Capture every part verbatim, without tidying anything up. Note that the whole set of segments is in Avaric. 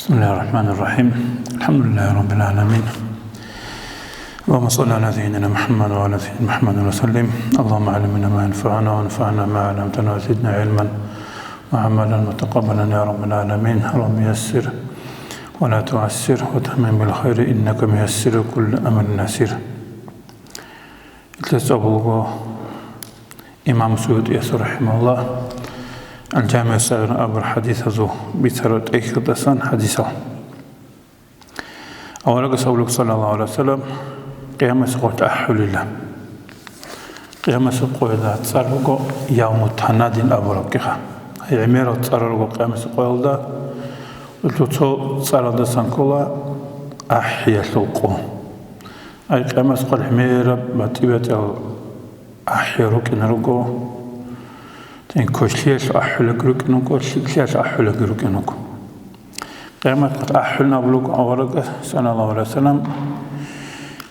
بسم الله الرحمن الرحيم. الحمد لله رب العالمين. اللهم صل على سيدنا محمد وعلى سيدنا محمد وسلم. اللهم علمنا ما ينفعنا وانفعنا ما علمتنا وزدنا علما وعملا متقبلا يا رب العالمين. رب يسر ولا تعسر وتمم بالخير إنك ميسر كل أمر عسير. Илъеса буго имам СуютӀияс рахӀимагьуллагь, Ал-ЖамигӀ ас-Сагъир абураб хӀадисазул бицараб тӀехьалдасан хӀадисал. Аварагас абулеб, саллаллагьу гӀалайгьи ва саллам, Къиямасеб къоялъ ахӀулила. Къиямасеб къоялда цӀар буго Явму Танадин абураб кӀиха. Гьей гӀемерал цӀар руго Къиямасеб къоялда, цо цӀаралдасан ккола ахӀиялъул къо. Ай, Къиямасеб къоялъ гӀемераб батӀи-батӀиял ахӀи рукӀине руго. Тин квешлъиялъ ахӀулебги рукӀине руго, лъикӀлъиялъ ахӀулебги рукӀине руго. Къиямасеб къоялъ ахӀулин абулеб буго аварагас, саллаллагьу гӀалайгьи ва саллам,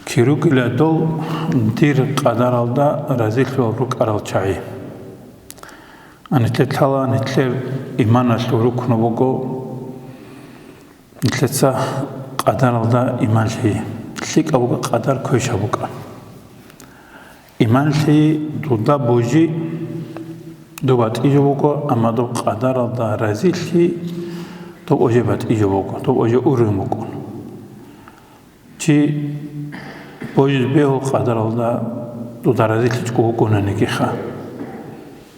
кири ругила дол дир къадаралда разилъулел рукӀарал чагӀи. Гьанже лъала нилъер иманалъул рукну буго, нилъеца къадаралда иман лъи, лъикӀаб букӀа къадар, квешаб букӀа. Иман лъи, дуда божи, доб батӀи жо буго, амма доб къадаралда разилъи, доб оже батӀи жо буго, доб оже ургъун букӀун. Чи божизе бегьул къадаралда дуда разилъичӀого вукӀунанигиха.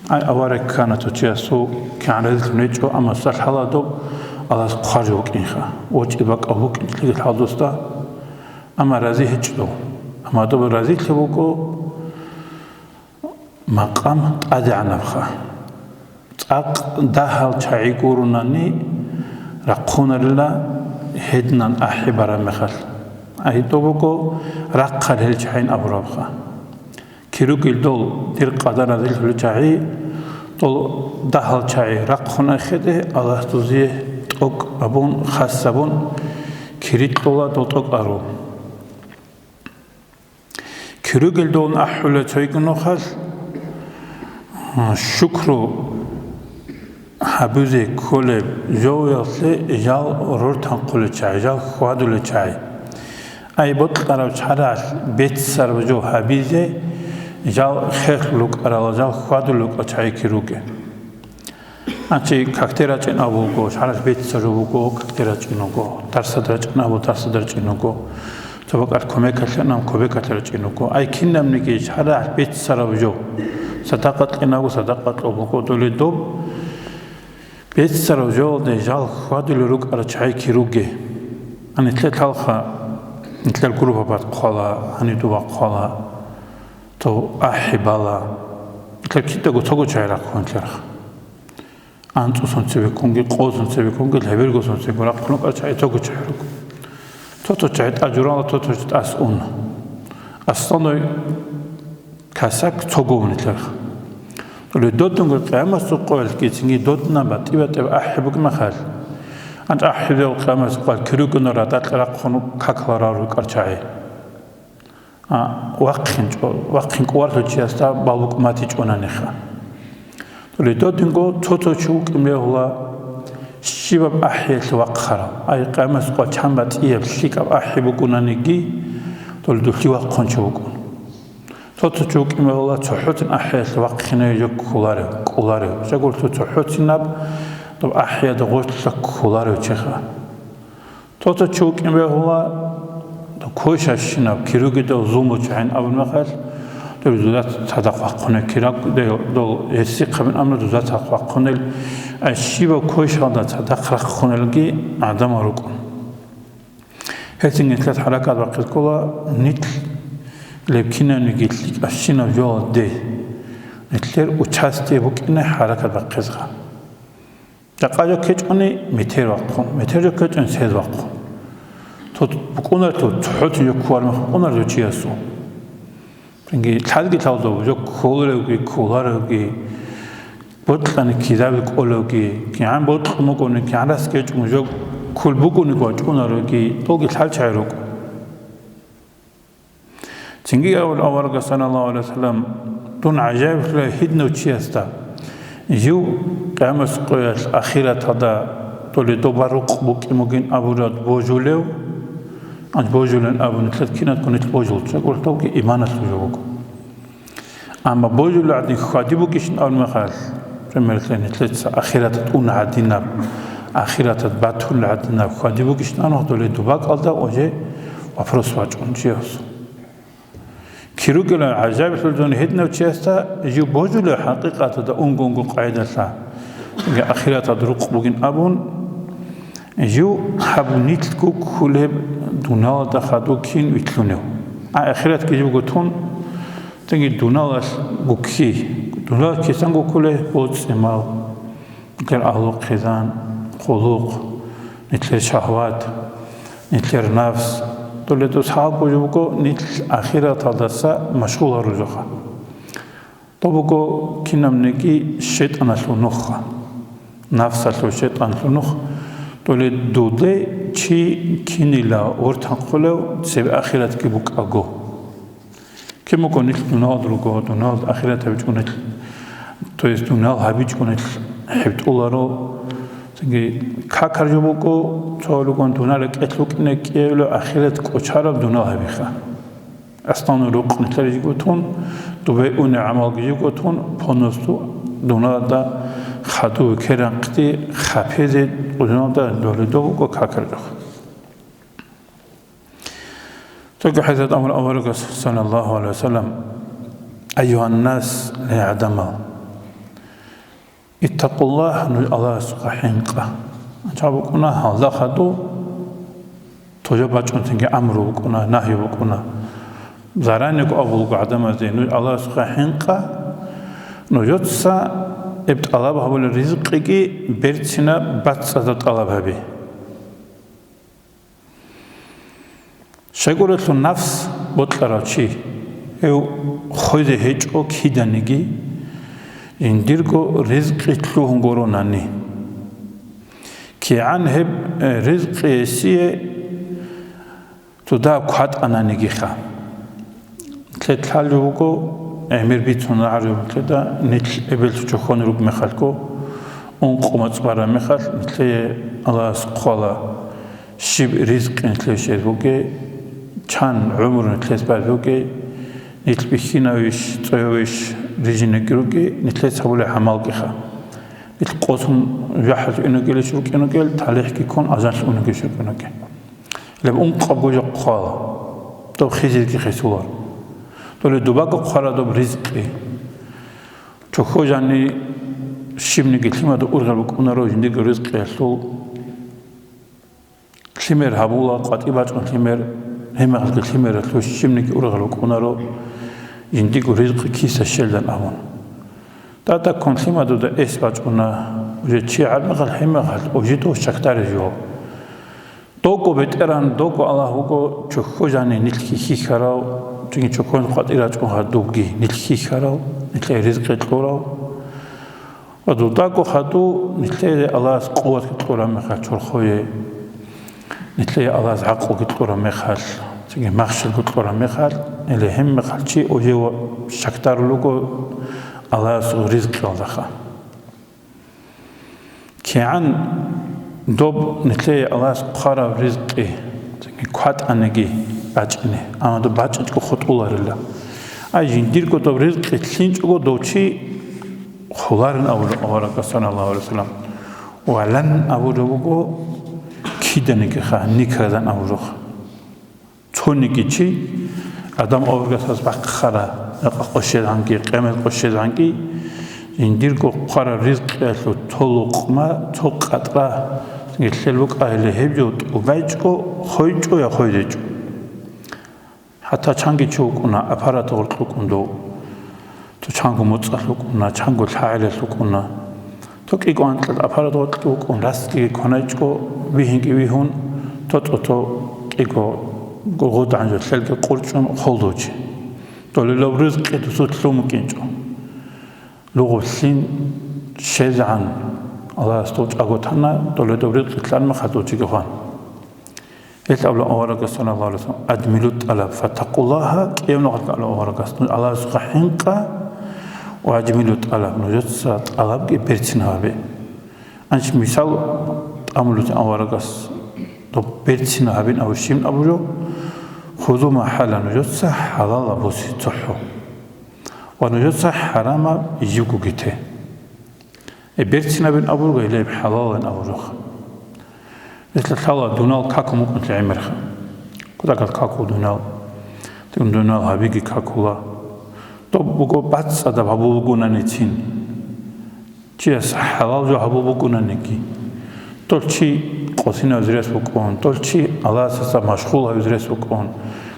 Ай, авараг ккана цо чиясул, кигӀан разилъун гьечӀо, амма цо лъала доб Аллагьас хъварав вукӀинха. ВочӀи бакӀав вукӀин лъигал хӀал досда, амма рази гьечӀо дов. Амма доб разилъи вукӀо макъам тӀадегӀанабха. ЦӀакъ дагьал чагӀи гурунани рахъунарила гьединан ахӀи бараб мехалъ. Ай, доб буго рахъал гьел чагӀин абурабха. Кири ругел дол дир къадар разилъулел чагӀи, дол дагьал чагӀи рахъун ахеде, Аллагьас дузие тӀокӀ абун, хас абун, кири кьола дол тӀокӀ ару. Кири ругел долун ахӀула цойги нухалъ, а, шукру гьабизе кколеб жовиялъе жал рортанхъулел чагӀи, жал хьвадулел чагӀи. Ай, бокьарав чарахъ беццараб жо гьабизе жал хехлъ рукӀарал, жал хьвадулел рукӀа чагӀи кири ругел. Анчи какде рачӀин абулго, шаралъ беццарав вуго, какде рачӀин вуго, дарсад рачӀин абу, дарсад рачӀин вуго, цо бакӀалъ кумекалъе ан, кумекалъе рачӀин вуго. Ай, кинабниги шаралъ беццарав жо, садакъа кьинавго, садакъа кьобго доле доб, беццарав жоялде жал хьвадулел рукӀарал чагӀи кири ругел. Гьанже лъалха, нилъер группа бахъвала, гьаниб доб бахъвала, то ахӀи бала. Нилъер кидаго цого чагӀи рахъун нилъерха. АнцӀусун цебеккунги, къозун цебеккунги, лъеберго сунцего рахъун рукӀарал чагӀи цого чагӀи руго. Цо-цо чагӀи тӀад журала, цо-цо чагӀи тӀас уна. Основной косяк цого вуни лъарха. Толе додунго Къиямасул къоялъги цинги додна батӀи-батӀи ахӀи букӀин мехалъ. АнцӀ ахӀи бегьул Къиямасул къоялъ кири ругел радакь рахъун каклъарал рукӀарал чагӀи. А, вахъин чӀо-, вахъин кӀварлъул чиясда балбукӀ мати чӀунаниха. Толе додинго цо-цо чи вукӀин бегьула щибаб ахӀиялъе вахъарав. Ай, Къиямасул къоялъ чан батӀияб лъикӀаб ахӀи букӀунаниги, толе дулъи вахъун чи вукӀун. Цо-цо чи вукӀин бегьула цохӀоцин ахӀиялъе вахъине жо кколарев, кӀоларев. Щайгурелъул цохӀоцинаб доб ахӀиялда гъорлъа кколарев чеха. Цо-цо чи вукӀин бегьула, дов квешащинав, кири ругел дов зулму чагӀин абун мехалъ, дов дуда цадахъ вахъуне кирак, дов, дов гьесихъабин амма дуда цадахъ вахъунел, ай щибаб квешалда цадахъ рахъунелги гӀадамал рукӀун. Гьелъин нилъер хӀаракат бахъизе ккола, нилъ лебкинавниги лъикӀабщинаб жоялде, нилъер участие букӀине хӀаракат бахъизеха. Жакъа жо ккечӀони метер вахъун, метер жо ккечӀони цез вахъун. Тот букӀунар тот цохӀоцин жо кколарев мехалъ букӀунар жо чиясул. Цинги лъалги лъалдав жо кколаревги, кколаревги, бокьани кидаби кӀолевги, кигӀан бокьун букӀуни, кигӀан рас ккечӀун жо ккол букӀуниго вачӀунаревги, долги лъал чагӀи рукӀун. Цинги абула аварагас, саллаллагьу гӀалайгьи ва саллам, дун гӀажаиблъула гьединав чиясда, жив Къиямасеб къоялъ ахираталда Доле доба рукъ букӀин бугин абурад божулев, анч божулин абун нилъер кинатго нилъ божулча гуртавги иманалъул жо буго. Амма божулел гӀадин хьвади букӀищин абун мехалъ, примерлъе, нилъеца ахиратат ун гӀадинаб, ахиратат батул гӀадинаб хьвади букӀищин абун доле дубакалда уже вопрос вачӀун чияс. Кирукела гӀажабилъул дун гьединав чиясда жив божулев хӀакъикъатада унго-унго къайдалъа, цинги ахиратад рукъ бугин абун, жив гьаб нилъ гуккулеб дуналда хадув кин витлъунев. А ахиратги жив гутун, цинги дуналалъ гукки, дунал кисан гуккулеб боцӀи-мал. Нилъер агьлу-хъизан, хъулухъ, нилъер шагьват, нилъер нафс. Доле дос гьалго жо буго нилъ ахираталдаса машгъул гьарулеха. Доб буго кинабниги шайтӀаналъул нухха, нафсалъул шайтӀаналъул нух. Доле дуде чи кинила вортанхъулев цебе ахиратги букӀаго. Кин буго нилъ дуналда руго, дуналда ахират гьабичӀо нилъ, то есть дунал гьабичӀо нилъ хӀебтӀуларо. Цинги какар жо буго, цо гьалугун дунал рекӀелъ вукӀине кӀиявилев ахират кӀочараб дунал гьабиха. Аслан рукъ нилъер жигутун, дубе уни гӀамалги жигутун, полностью дуналда хадув керанхъди хапезе дуналда долидо буго какар жо. Цоги хӀадисат абула аварагас, саллаллагьу гӀалайгьи ва саллам: «Айюгьаннас, ле гӀадамал, иттакъуллагь, нуж Аллагьасухъа хӀинкъа». Анча букӀуна гьалда хадув, тожа бачӀунтинги амру букӀуна, нагьи букӀуна. Заранего абулго гӀадамазде: «Нуж Аллагьасухъа хӀинкъа, нужеца эб тӀалаб гьабулел ризкъиги берцина бацӀцӀадаб тӀалаб гьабе». Щайгурелъул нафс бокьарав чи, гьев хвезе гьечӀо киданиги, жиндирго ризкъи лъугьун гуронани. КигӀан гьеб, э, ризкъи гьесие цо дагьаб кватӀананигиха. Нилъеда лъалеб буго, гӀемер бицун рагӀараб нилъеда, нилъ эбеллъун чохьонир руго мехалъго, ункъо моцӀ бараб мехалъ, нилъее Аллагьас хъвала, щиб ризкъи нилъее щвез бугей, чан гӀумру нилъеца базе бугей, нилъ бихьинавищ, цӀоявищ рижинеги ругей, нилъеца гьабулеб гӀамалгиха. Нилъ къосун жахӀалъ унагилищ рукӀин ругел, талихӀги ккун азанлъ унагищ рукӀин ругел. Гьеб ункъабго жо хъвала, доб хизирги хисулар. Доле дубаго хъвара доб ризкъи. Чохьо жани щибниги лъимада ургъел букӀунаро жиндирго ризкъиялъул. Лъимер гьабула, къватӀи бачӀун лъимер, гьемералъги лъимералъул щибниги ургъел букӀунаро жиндирго ризкъи киса щелдан абун. ТӀатӀа ккун лъимадуда эс бачӀуна, уже чи гьабмехалъ гьемехалъ ожидов щакдарев жо. Дого БетӀергьан, дого Аллагь вуго, чохьо жани нилъги хьихьарав, цинги чохьонизе къватӀир рачӀун гьадубги нилъ хьихьарав, нилъее ризкъи кьурав. Ва дудаго хадув нилъее Аллагьас къуватги кьураб мехалъ чорхое, нилъее Аллагьас гӀакълуги кьураб мехалъ, цинги махщелги кьураб мехалъ, или гьеб мехалъ чи ожив щакдарулего Аллагьасул ризкъиялдаха. КигӀан доб нилъее Аллагьас хъвараб ризкъи, цинги кватӀаниги бачӀине, амма доб бачӀичӀого хутӀуларила. Ай, жиндирго доб ризкъи лъинчӀого дов чи хъуларин абулеб аварагас, саллаллагьу гӀалайгьи ва саллам, валан абулеб буго, киданиги ха, никогдан абулеб. Цониги чи, Адам аварагасдаса бахъараб, мекъа къошезегӀанги, къемел къошезегӀанги, жиндирго хъвараб ризкъиялъул цо лукъма, цо къатӀра, цинги лъел букӀа гьеле гьеб жо тӀубайчӀо, хойчӀо я хойзечӀо. ХӀатта чанги чи вукӀуна, аппарат гъоркь вукӀун дов. Цо чанго моцӀалъ вукӀуна, чанго лъагӀелалъ вукӀуна. Цо кӀиго анкьил аппарат гъоркь вукӀун, расги кванайчӀо, вигьинги вигьун, цо-цо-цо кӀиго гъодгӀан жо лъелги къурчӀун холдов чи. Долелав ризкъи досулъ лъун букӀинчӀо. Лугъулъин щезегӀан Аллагьас дов чӀаго тана, доледав ризкъи лъан мехалъ дов чиги хван. Гьелъ абула аварагас, саллаллагьу гӀалайгьи ва саллам: «Аджмилу тӀалаб, фаттакъуллагьа», кӀияб нухалъ абула аварагас, нуж Аллагьасухъа хӀинкъа ва аджмилу тӀалаб, нужеца тӀалабги берцин гьабе. Анч мисал, Амулутин аварагас доб берцинаб гьабин абу щиб абураб: «Хузу ма хӀалла», нужеца хӀалалаб босе цохӀо. Ва нужеца хӀарамаб живгоги те. Э, берцинабин абурго, гьелеб хӀалалин абурухъ. Мисла, лъала дунал какун букӀунлъи гӀемерха. Кутакал какул дунал. Дун дунал гьабиги какула. Доб буго бацӀцӀадаб гьабул бугонаницин. Чияс хӀалал жо гьабул букӀунаниги. Дол чи къосинавзе рес букӀун, дол чи Аллагьасда машгъул гьавизе рес букӀун,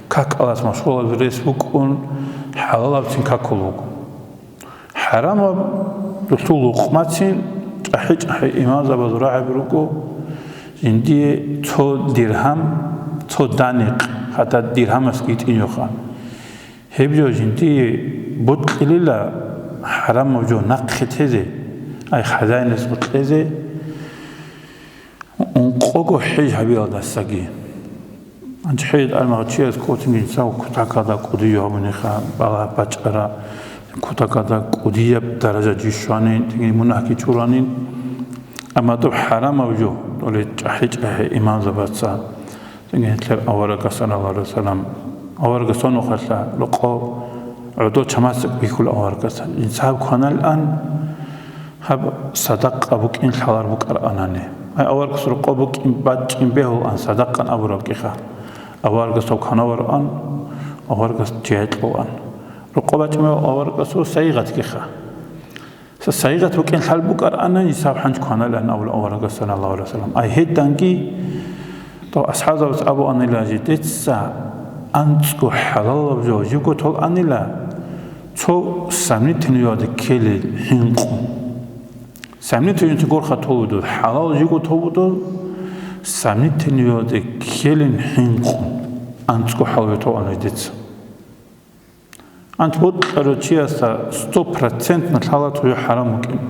как Аллагьас машгъул гьавизе рес букӀун, хӀалалабцин какул буго. ХӀарамаб дулъул лукъмацин чӀахӀи-чӀахӀи имамзабазул рагӀаби руго, жиндие цо диргьам, цо даникъ, хатӀа диргьамас гитӀинеха. Гьеб жо жиндие бокьилила хӀарамаб жо нахъе тезе, ай хазаинас бокьезе, ункъого хӀеж гьабиялдасаги. Гьанже хӀеж армагъ чияс кӀотӀинги жинцаго кутакалда кӀудияб гьабуниха, балагь бачӀара, кутакалда кӀудияб даража жи щванин, тӀинги мунагьги чуранин. Амма доб хӀарамаб жо, доле чӀахӀи-чӀахӀи имамзабаца, тӀинги нилъер аварагас, саллаллагьу гӀалайгьи вассалам, аварагас ва нухалъа рокъо гӀодо чамаца бихьул аварагас. Жинцаб кваналан, гьаб садакъа букӀин лъалар букӀаранани. Гьай, аварагас рокъо букӀин бачӀин бегьулан садакъан абураб кӀиха. Аварагас гьав кванаваран, аварагас жиякьулан. Рокъо бачӀин бегьул аварагасул сайигъатги ха. Са-, сайигъат букӀин лъал букӀарана, гьисаб гьанж кваналан абула аварагас, саллаллагьу гӀалайгьи вассалам. Ай гьединги, дов асхӀабзабаз абуанила жидеца анцӀго хӀалалаб жо живго толанила, цо сомнительный жоялде ккелин хӀинкъун. Сомнительный горха толудул, хӀалал живго толудул, сомнительный жоялде ккелин хӀинкъун, анцӀго хӀалал толана жидеца. Ант бокьарав чиясда стопроцентно лъала цо жо хӀарам букӀин.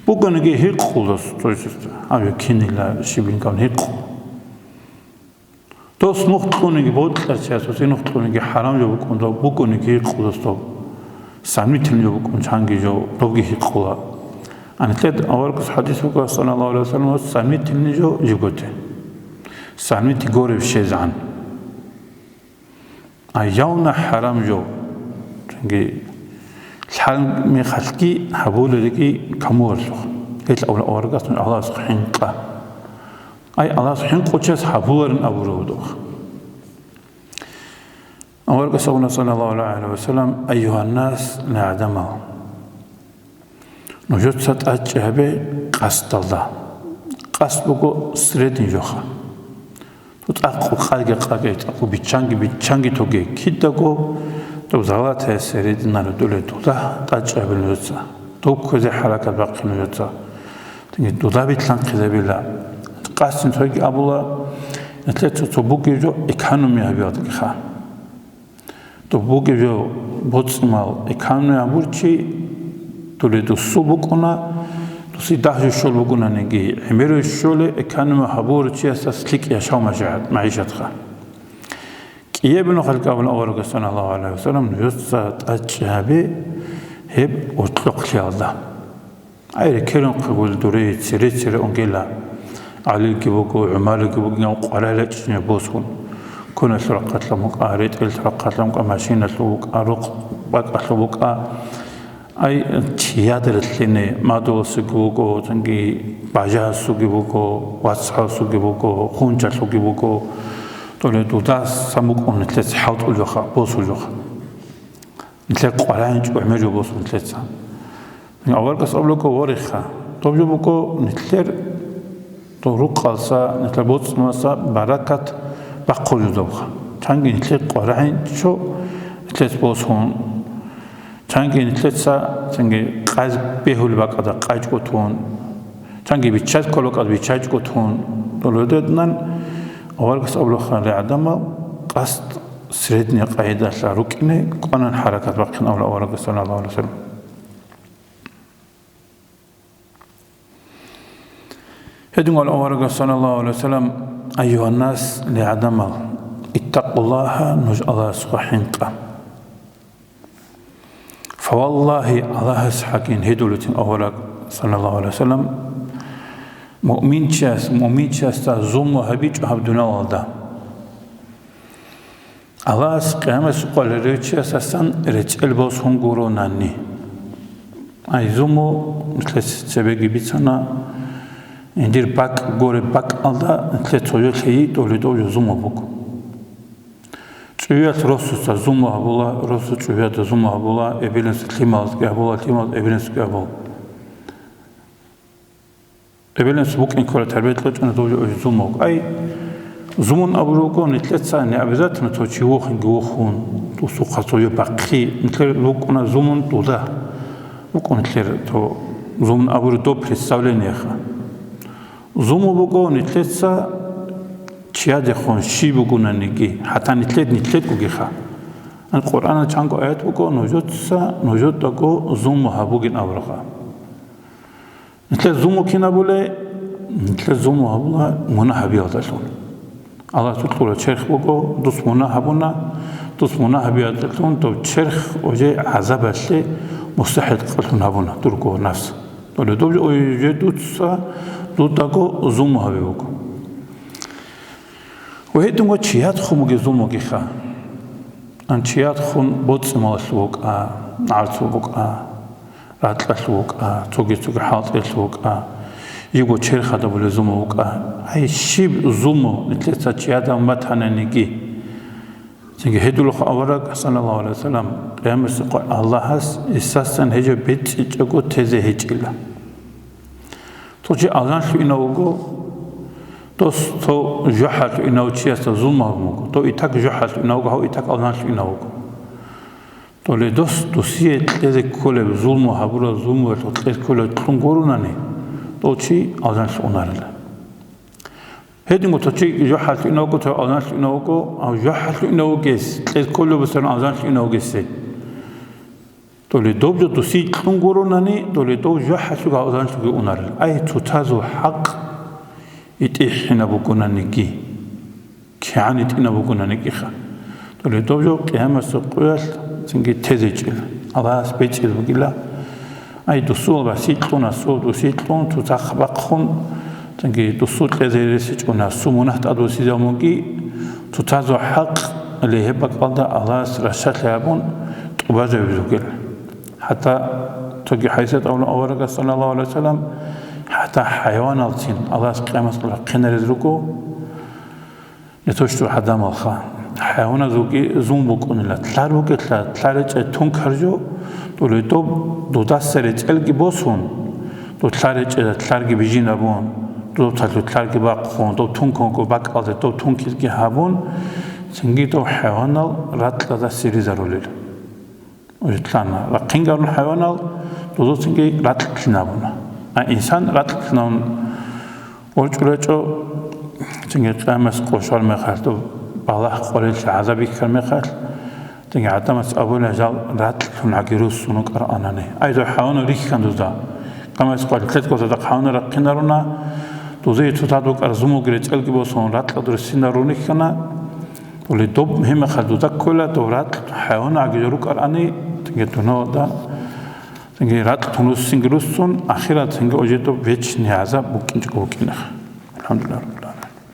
БукӀаниги гьикъула, то есть, гьаб кинила щибин кавун гьикъула. Дос нух кьуниги, бокьарав чияс гьесие нух кьуниги хӀарам жо букӀун, дов букӀаниги гьикъула дос доб. Сомнительный жо букӀун чанги жо, добги гьикъула. Анлъед аварагас хӀадис буго, саллаллагьу гӀалайгьи вассалам, сомнительный жо живго те. Сомнительный горев щезан. А явна хӀарам жо, цинги лъал мехалъги гьабулариги камугьарлъухъ. Гьел аварагас Аллагьасухъ хӀинкъа. Ай, Аллагьасухъ хӀинкъучияс гьабуларин абураб духъ. Аварагас абуна, саллаллагьу гӀалайгьи вассалам: «Айюгьаннас, ле гӀадамал». Нужеца тӀадчӀи гьабе къасдалда. Къасд буго средний жоха. Цо цӀакъго къайги къаге, цӀакъго биччанги, биччанги тоге. Кидаго доб золотая середина рудуле дуда тӀадчӀи гьабе нужеца. Доб кквезе хӀаракат бахъе нужеца. Тинги дуда билълъанхъизабила. Къасдин цойги абула, нилъеца цо бугеб жо экономия гьабиялдагиха. Доб бугеб жо боцӀи-мал экономия гьабурчи, дуре дусул букӀуна, дуси дагь жо щол бугунаниги, гӀемеру щоле экономия гьабурав чиясдас лъикӀ яшав мажагьат-, магӀишатха. КӀиябилан халкъ абуна аварагас, саллаллагьу гӀалайгьи вассалам, нужеца тӀадчӀи гьабе гьеб гьоркьохълъиялда. Ай, рекерун хъугьул дуре цере-цере унгела. ГӀалиги буго, ГӀумарги буго, къваригӀел рачӀине босун. Куналъул рахъалъан букӀа, ретӀелалъул рахъалъан букӀа, машиналъул букӀа, рукъ бакӀалъул букӀа. Ай, чияда релълъине, мадугьасулги буго, цинги бажасулги буго, вацгӀаласулги буго, хунчалъулги буго. Доле дудасан букӀун нилъеца хӀалтӀул жоха, босул жоха. Нилъер къваригӀинчӀо гӀемер жо босун нилъеца. Аварагас абулаго, вореха, доб жо буго нилъер доб рукъалса, нилъер боцӀи-малса баракат бахъулеб жо добха. Чанги нилъер къваригӀинчӀо нилъец босун, чанги нилъеца, чанги къайз бегьулеб бакӀалда къайчӀго тун, чанги биччаз кколеб бакӀалда биччачӀго тун. Долодеднан аварагас абулаха, ле гӀадамал, къасд средняя къагӀидалъа рукӀине кӀванан хӀаракат бахъин абула аварагас, саллаллагьу гӀалайгьи вассалам. Гьедин абула аварагас, саллаллагьу гӀалайгьи вассалам: «Айюгьаннас, ле гӀадамал, иттакъуллагьа, нуж Аллагьасухъа хӀинкъа». Фаваллагьи, Аллагьас гьакӀин, гьедулитин авараг, саллаллагьу гӀалайгьи вассалам, Муъминчияс муъминчиясда зулму гьабичӀо гьаб дуниялалда. Аллагьас къиямасеб къоялъ гьев чиясдасан рецӀел босун гуронани. Ай, зулму нилъеца цебеги бицана, гьедир бакӀ гуреб бакӀалда нилъер цоялъ гьей тӀолитӀулеб жо зулму буго. ЧӀуялъ росуца зулму гьабула, росу чӀуяда зулму гьабула, эбелинса лъималазги гьабула, лъималаз эбелинсаги гьабула. Эбелинса букӀин ккола, тарбият кьечӀони дов жо зулму вуго. Ай, зулмун абулеб буго, нилъеца не обязательно цо чи вохинги вохун, дусухъа цо жо бахъи, нилъер рукӀуна зулмун дуда. РукӀун нилъер цо зулмун абураб доб представлениеха. Зулму буго нилъеца чиядехун щиб бугонаниги, хӀатта нилъер нилъер бугеха. Ан Къуръана чанго аят буго, нужеца, нужедаго зулму гьабугин абураб. Нилъер зулму кин абулеб? Нилъер зулму гьабула мунагь гьабиялдалъун. Аллагьасул кьураб черх буго, дус мунагь гьабуна, дус мунагь гьабиялдалъун доб черх уже гӀазабалъе мустахӀикълъун гьабуна дурго нафс. Доре доб уже дуца, дудаго зулму гьабизе буго. Ва гьединго чиядхун бугеб зулму бугеха. Ан чиядхун боцӀи-малалъув вукӀа, нагӀарцул вукӀа, ракьалъув вукӀа, цоги-цоги хӀалтӀиялъув вукӀа, жибго черх гьабулеб зулму вукӀа. Гьай, щиб зулму нилъеца чияда батананиги. Цинги гьедулаха авараг, саллаллагьу гӀалайгьи вассалам, къиямасеб къо Аллагьас гьесдасан гьеб жо бецӀичӀого тезе гьечӀила. Цо чи алжан лъугӀинав вуго, дос цо жужахӀалъугӀинав чиясда зулму гьабун вуго, дов итак жужахӀалъугӀинав вуго, гьав итак алжан лъугӀинав вуго. Доле дос досие кьезе кколеб, зулму гьабурал зулмуялъул кьезе кколеб кьун гуронани, дов чи алжан лъугӀунарила. Гьединго цо чи жужахӀалъугӀинав вуго, цо алжан лъугӀинав вуго, гьав жужахӀалъугӀинав вугес кьезе кколеб бугоан алжан лъугӀинав вугесе. Доле дов жо досие кьун гуронани, доле дов жужахӀалъув алжанлъуге унарел. Ай, цоцазул хӀакъ итӀихӀинаб бугонаниги, кигӀан итӀинаб бугонаникиха. Доле дов жо къиямасеб къоялъ цинги тезечӀила. Аллагьас бецӀизе бугила. Ай, досул басикьун, асул досикьун, цоцахъ бахъун, цинги досул кьезе ресичӀун, асул мунагь тӀадвуссизе мунги, цоцазул хӀакъ легьеб бакӀалда Аллагьас рашалъи гьабун тӀубазабизе бугел. ХӀатта цоги хӀадисалда абуна аварагас, саллаллагьу гӀалайгьи вассалам, хӀатта хӀайваналцин Аллагьас къиямасеб къоялъ рахъинаризе руго, не то что гӀадамалха. ХӀайваназулги зулму букӀунила. Лъар вугелъа, лъар речӀчӀай тункар жо, доле доб дудаса рецӀелги босун, доб лъар речӀчӀай лъарги бижинабун, доб талъу лъарги бахъун, доб тункунго бакӀалде доб тункизги гьабун, цинги доб хӀайванал ракьалда сиризарулел. Уже лъана. Рахъинги абун хӀайванал, дозул цинги ракьлъин абуна. А инсан ракьлъин абун ворчӀулечӀо, цинги къиямас къо щвар мехалъ, доб балагь къварилъи гӀазаб бихьар мехалъ, цинги гӀадамас абуна жал ракьлъун гӀаги руссун вукӀар анани. Ай, доб хӀайванал рихьан дузда. Къиямас къо лъецӀго цадахъ хӀайванал рахъинаруна, дузее цоцад вукӀар зумуги рецӀелги босун ракьалда руссинарун рихьана. Доле доб гьеб мехалъ дуда ккола, доб ракь хӀайван гӀаги рукӀарани, цинги дуниялда, цинги ракь тун руссинги руссун, ахират цинги уже доб вечный гӀазаб букӀинчӀого букӀинеха. АлхӀамдулиллагь.